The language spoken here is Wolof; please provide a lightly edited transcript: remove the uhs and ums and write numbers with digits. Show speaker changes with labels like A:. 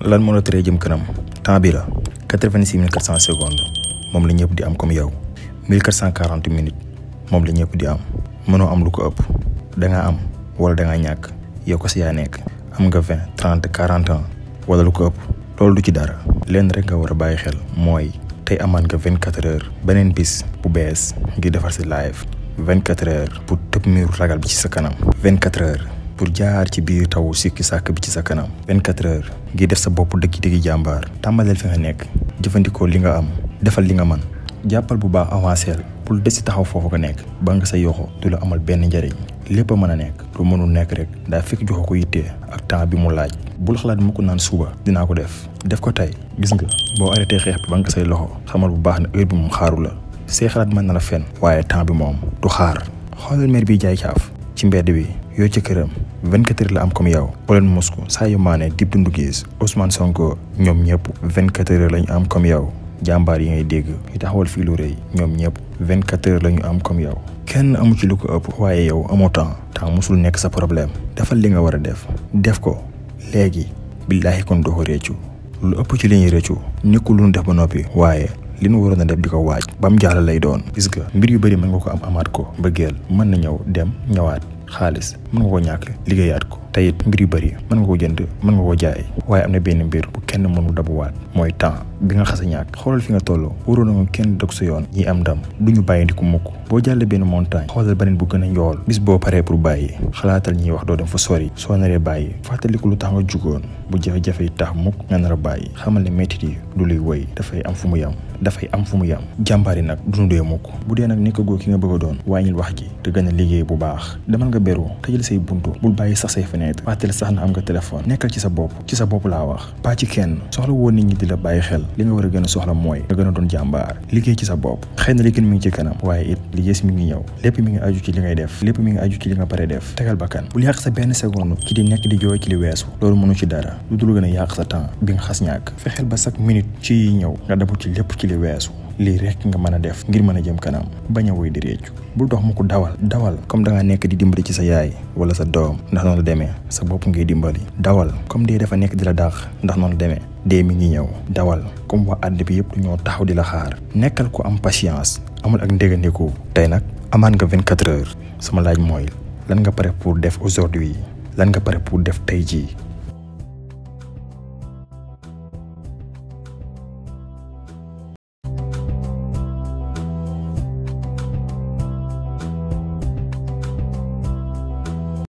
A: lan moo la teree jëm kanam temps bi la 86 400 secondes moom la ñëpp di am comme yow 1440 minutes moom la ñëpp di am mënoo am lu ko ëpp da nga am wala da nga ñàkk yow ko si yaa nekk am nga 20 30 40 ans wala lu ko ëpp loolu du ci dara leen rek nga war a bàyyi xel mooy tey amaan nga 24 heures beneen bis bu bees ngir defar si live 24 heures pour tëb miiru ragal bi ci sa kanam 24 heures pour jaar ci biir tawu sikki sàkk bi ci sa kanam 24 heures ngir def sa bopp dëgg-dëgg jàmbaar tàmbaleel fi nga nekk jëfandikoo li nga am defal li nga mën jàppal bu baax avancé pour des si taxaw foofu nga nekk ba nga sa yoxo du la amal benn njariñ lépp a mën a nekk lu mënul nekk rek daa fekk joxo ko yittee ak temps bi mu laaj bul xalaat mu ko naan suba dinaa ko def ko tey gis nga boo arrêté xeex bi ba nga say loxo xamal bu baax ne heure bi moom xaaru la say xalaat mën na la fen waaye temps bi moom du xaar xoolal maire bi jaay caaf ci mbedd bi yoo ci këram 24 heures la am comme yow Pauline Moscou Sadio Mané Dip Doundou Guiss Ousmane Sonko ñoom ñëpp 24 heures lañu am comme yow jàmbaar yi ngay dégg ñu taxawal fii lu rëy ñoom ñëpp 24 heures la ñu am comme yow kenn amu ci lu ko ëpp waaye yow amoo temps mosul nekk sa problème defal li nga war a def ko léegi billaahi kon doo ko réccu lu ëpp ci li ñuy réccu nekkul lu ñu def ba noppi waaye li nu waroon a def di ko waaj ba mu jàll lay doon gis nga mbir yu bëri mën nga ko am amaat ko mbëggeel mën na ñëw dem ñëwaat xaalis mën nga ko ñàkk liggéeyaat ko te it mbir yu bëri mën nga ko jënd mën nga ko jaay waaye am na benn mbir bu kenn mënul dabuwaat mooy temps bi nga xas a ñàkk xoolal fi nga toll waroon na nga kenn dog sa yoon ñi am ndam du ñu bàyyi ndi ko mukk boo jàllee benn montagne xoolal beneen bu gën a njool bis boo paree pour bàyyi xalaatal ñiy wax doo dem fa sori soo naree bàyyi fàttaliku lu tax nga jugoon bu jafe-jafe yi tax mukk nga nar a bàyyi xamal ne métit yi du luy woy dafay am fu mu yam jàmbaar yi nag du ñu dee mukk bu dee nag nekk goo ki nga bëgg a doon wàññil wax ji te gën a liggéey bu baax demal nga beru tëjal say buntu bul bàyyi sax say fenêtre fàttali sax na am nga téléphone nekkal ci sa bopp laa wax pas ci kenn soxla woon nit ñi di la bàyyi xel li nga war a gën a soxla mooy nga gën a doon jàmbaar liggéey ci sa bopp xëy na li gën mi ngi ci kanam waaye it li yées mi ngi ñëw lépp mi ngi aju ci li ngay def lépp mi ngi aju ci li nga pare def tegal bakkan bul yàq sa benn seconde ci di nekk di jooy ci li weesu loolu mënu ci dara lu dul gën a yàq sa temps bi nga xas ñàkk fexeel ba chaque minute ci yi ñëw nga dabu ci lépp ci li weesu lii rek nga mën a def ngir mën a jëm kanam bañ a woy di réccu bul dox mu ko dawal comme da nga nekk di dimbali ci sa yaay wala sa doom ndax noonu la demee sa bopp ngay dimbali dawal comme dee dafa nekk di la dàq ndax noonu la demee dee mi ngi ñëw dawal comme waa àdd bi yëpp du ñoo taxaw di la xaar nekkal ko am patience amul ak ndégandiku tey nag amaan nga 24 heures sama laaj mooy lan nga pare pour def aujourd'hui lan nga pare pour def tey jii